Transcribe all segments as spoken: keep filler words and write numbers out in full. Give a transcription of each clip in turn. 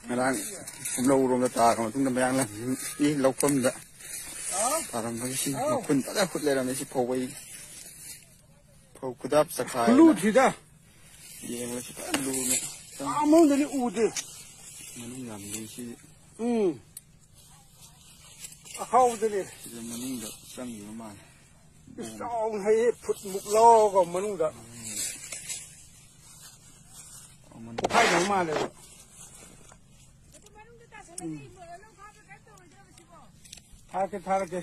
ꯉꯔꯥꯡ ꯂꯧꯔꯣꯝꯗ ꯇꯥꯔꯕ ꯃꯇꯨꯡꯗ ꯃꯌꯥꯡ ꯂꯝꯕꯤ ꯂꯧꯐꯝꯗ ꯇꯥꯔꯝꯕꯒꯤ ꯁꯤ ꯃꯈꯨꯟ ꯐꯖꯅ ꯍꯨꯠ ꯂꯩꯔꯝꯃꯦ꯫ ꯁꯤ ꯐꯧꯕꯩ ꯐꯧ ꯈꯨꯗꯥꯞ ꯆꯈꯥꯏ ꯈꯨꯂꯨ ꯊꯤꯗ꯫ ꯌꯦꯡꯕꯗ ꯁꯤ ꯐꯖꯅ ꯂꯨꯅ ꯆꯪ-, ꯑꯃꯔꯣꯝꯗꯗꯤ ꯎꯗꯦ꯫ ꯃꯅꯨꯡ ꯌꯥꯝ ꯂꯨꯏ ꯁꯤ꯫ ꯎꯝ꯫ ꯑꯍꯥꯎꯕꯗꯅꯦ꯫ ꯁꯤꯗ ꯃꯅꯨꯡꯗ ꯆꯪꯈꯤꯕ ꯃꯥꯜꯂꯦ꯫ ꯆꯥꯎꯅ ꯍꯩꯌꯦ, ꯐꯨꯠ ꯃꯨꯛ ꯂꯧꯔꯒ ꯃꯅꯨꯡꯗ꯫ ꯃꯅꯨꯡ ꯍꯥꯏꯗꯕ ꯃꯥꯜꯂꯦꯕ꯫ ꯊꯥꯔꯛꯀꯦ, ꯊꯥꯔꯛꯀꯦ꯫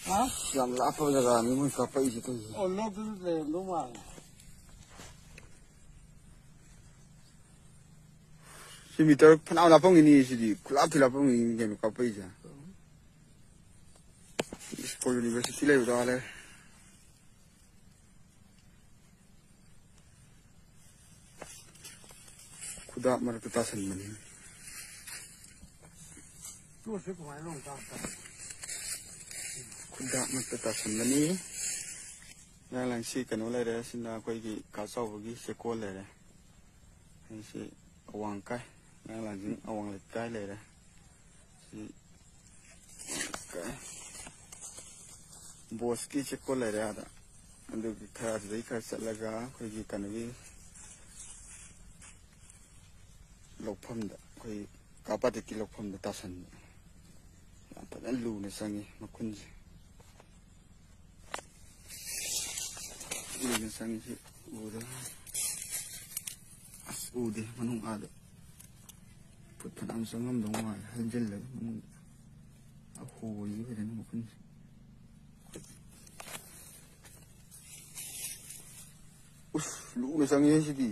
ꯍꯥ? ꯌꯥꯝ ꯂꯥꯞꯄ ꯖꯒꯥꯅꯤ ꯃꯣꯏ ꯀꯥꯞꯄꯛꯏꯁꯦ ꯇꯧꯔꯤꯁꯦ꯫ ꯑꯣ, ꯂꯣꯛꯇꯨꯁꯨ ꯂꯩꯔꯝꯗꯧ ꯃꯥꯜꯂꯦ꯫ ꯁꯤ ꯃꯤꯇꯔ ꯐꯅꯌꯥꯝ ꯂꯥꯞꯄꯝꯒꯅꯤ ꯁꯤꯗꯤ꯫ ꯈꯨꯂꯥꯞ ꯊꯤ ꯂꯥꯞꯄꯝꯒꯅꯤ ꯀꯩꯅꯣ ꯀꯥꯞꯄꯛꯏꯁꯦ꯫ ꯁ꯭ꯀꯨꯜ ꯌꯨꯅꯤꯚꯔꯁꯤꯇꯤ ꯂꯩꯕꯗꯣ ꯑꯥ ꯂꯩꯔꯦ꯫ ꯈꯨꯗꯥꯞ ꯃꯔꯛꯇ ꯇꯥꯁꯟꯕꯅꯤ꯫ ꯈꯨꯗꯥꯞ ꯃꯔꯛꯇ ꯇꯥꯁꯟꯕꯅꯤ꯫ ꯃꯌꯥꯡ ꯂꯥꯡꯁꯤ ꯀꯩꯅꯣ ꯂꯩꯔꯦ꯫ ꯁꯤꯅ ꯑꯩꯈꯣꯏꯒꯤ ꯀꯥ ꯆꯥꯎꯕꯒꯤ ꯆꯦꯛꯀꯣꯜ ꯂꯩꯔꯦ꯫ ꯑꯩꯁꯤ ꯑꯋꯥꯡ ꯀꯥꯏ꯫ ꯃꯌꯥꯡ ꯂꯥꯡꯖꯤꯡ ꯑꯋꯥꯡ ꯂꯩꯀꯥꯏ ꯂꯩꯔꯦ꯫ ꯁꯤ ꯀꯥꯏ꯫ ꯕꯣꯁꯀꯤ ꯆꯦꯛꯀꯣꯜ ꯂꯩꯔꯦ ꯑꯥꯗ꯫ ꯑꯗꯨꯒꯤ ꯈꯔ ꯑꯗꯨꯗꯩ ꯈꯔ ꯆꯠꯂꯒ ꯑꯩꯈꯣꯏꯒꯤ ꯀꯩꯅꯣꯒꯤ ꯂꯧꯐꯝꯗ, ꯑꯩꯈꯣꯏ ꯀꯥ ꯄꯥꯇꯦꯛꯀꯤ ꯂꯧꯐꯝꯗ ꯇꯥꯁꯟꯕ꯫ ꯌꯥꯝ ꯐꯖꯅ ꯂꯨꯅ ꯆꯪꯉꯤ ꯃꯈꯨꯟꯁꯦ꯫ ꯂꯨꯅ ꯆꯪꯉꯤꯁꯤ ꯎꯗ꯫ ꯑꯁ, ꯎꯗꯦ ꯃꯅꯨꯡ ꯑꯥꯗ꯫ ꯐꯨꯠ ꯐꯅꯌꯥꯝ ꯆꯪꯉꯝꯗꯧ ꯃꯥꯜꯂꯦ ꯍꯟꯖꯤꯜꯂꯒ ꯃꯅꯨꯡꯗ꯫ ꯑꯍꯣꯕꯅꯤ ꯐꯖꯅ ꯃꯈꯨꯟꯁꯦ꯫ ꯎꯁ, ꯂꯨꯅ ꯆꯪꯉꯦ ꯁꯤꯗꯤ꯫